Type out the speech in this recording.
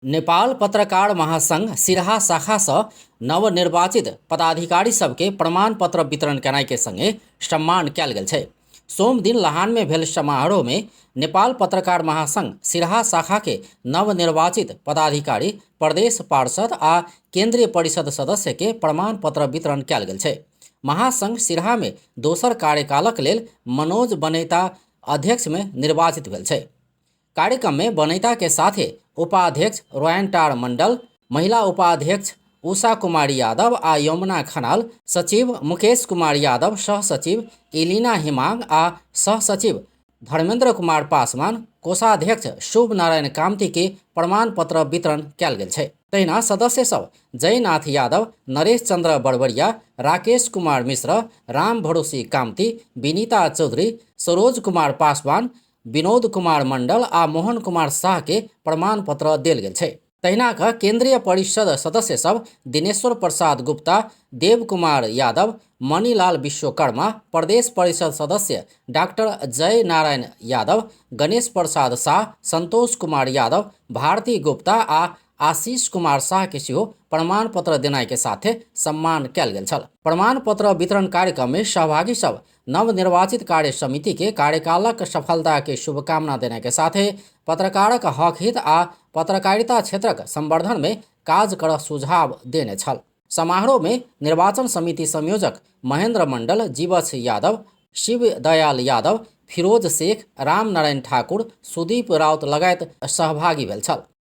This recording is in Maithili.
नेपाल पत्रकार महासंघ सिरहा शाखासँ नवनिर्वाचित पदाधिकारी सबके प्रमाणपत्र वितरण केनाइके संगे सम्मान कयल गेल छै। सोमदिन लहानमे भेल समारोहमे नेपाल पत्रकार महासंघ सिरहा शाखाके नवनिर्वाचित पदाधिकारी, प्रदेश पार्षद आ केन्द्रीय परिषद सदस्यके प्रमाणपत्र वितरण कयल गेल छै। महासंघ सिरहामे दोसर कार्यकालक लेल मनोज बनैता अध्यक्षमे निर्वाचित भेल छै। कार्यक्रम में बनैता के साथे उपाध्यक्ष रोयनटार मंडल, महिला उपाध्यक्ष उषा कुमारी यादव आ यमुना खनाल, सचिव मुकेश कुमार यादव, सह सचिव इलिना हिमांग आ सह सचिव धर्मेंद्र कुमार पासवान, कोषाध्यक्ष शुभ नारायण कामती के प्रमाण पत्र वितरण कयल गेल छै। तहिना सदस्य सब जयनाथ यादव, नरेश चंद्र बड़बरिया, राकेश कुमार मिश्र, राम भरोसी कामती, विनीता चौधरी, सरोज कुमार पासवान, विनोद कुमार मंडल आ मोहन कुमार शाह के प्रमाण पत्र देल गेल छै। तहिना क केंद्रीय परिषद सदस्य सब दिनेश्वर प्रसाद गुप्ता, देव कुमार यादव, मणिलाल विश्वकर्मा, प्रदेश परिषद सदस्य डॉक्टर जय नारायण यादव, गणेश प्रसाद शाह, संतोष कुमार यादव, भारती गुप्ता आ आशीष कुमार शाह के सेहो प्रमाण पत्र देनाइ के साथे सम्मान कयल गेल छल। प्रमाण पत्र वितरण कार्यक्रम में सहभागी सब नवनिर्वाचित कार्य समिति के कार्यकालक सफलता के शुभकामना देने के साथे पत्रकारक हक हित आ पत्रकारिता क्षेत्रक संवर्धन में काज कर सुझाव देने छल। समारोह में निर्वाचन समिति संयोजक महेंद्र मंडल, जीवछ यादव, शिव दयाल यादव, फिरोज शेख, राम नारायण ठाकुर, सुदीप राउत लगायत सहभागी भेल छल।